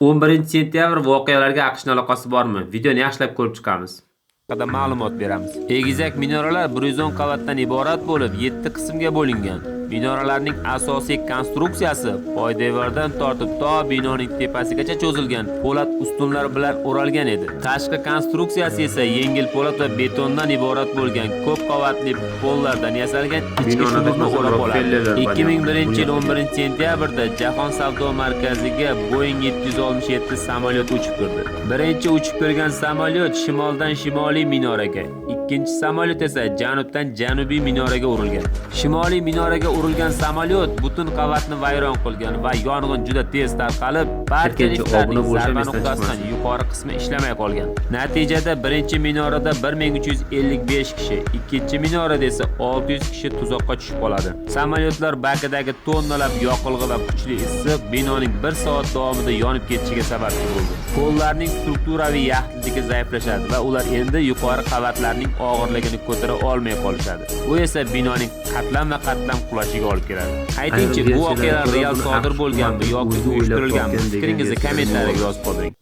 11 sentyabr voqealariga AQShning aloqasi bormi? Videoni yaxshilab ko'rib chiqamiz. Haqida ma'lumot beramiz. Egizak minoralar 110 qavatdan iborat bo'lib, 7 qismga bo'lingan. Minoralarning asosiy konstruksiyasi poydevordan tortib to binoning tepasigacha cho'zilgan po'lat ustunlar bilan o'ralgan edi. Tashqi konstruksiyasi esa yengil po'lat va betondan iborat bo'lgan ko'p qavatli pollardan yasalgan ichki Binoni shunurni adashmasam o'rab oladi. Rockefellerlar 2001-yil bor. 11 sentyabrda Jahon savdo markaziga Boeing 767 samolyoti uchib kirdi. Birinchi uchib kirgan samolyot shimoldan shimoliy minoraga, ikkinchi samolyot esa janubdan janubiy minoraga urilgan. Shimoliy minoraga urilgan samolyot butun qavatni vayron qilgan va yong'in juda tez tarqalib, barcha Aytgancha, liftlarning obuna bo'lsam zarba esdan nuqtasidan chiqmasin. Yuqori qismi ishlamay qolgan. Natijada birinchi minorada 1355 kishi, ikkinchi minorada esa 600 kishi tuzoqqa tushib qoladi. Samolyotlar bakidagi tonnalab yoqilg'i va kuchli issiq binoning 1 soat davomida yonib ketishiga sababchi bo'ldi. Pollarning strukturaviy yaxlitligi zaiflashadi va ular endi yuqori qavatlarning og'irligini ko'tara olmay qolishadi. Bu esa binoning qatlamma-qatlam qulashiga olib keladi. Aytingchi, Ayrim bu voqealar versiyalarga ko'ra, real buni sodir AQSh bo'lganmi hukumati yoki o'zi o'ylab uyushtirilganmi? topgan degan Fikringizni versiyalar kommentariyaga bor. Yozib qoldiring.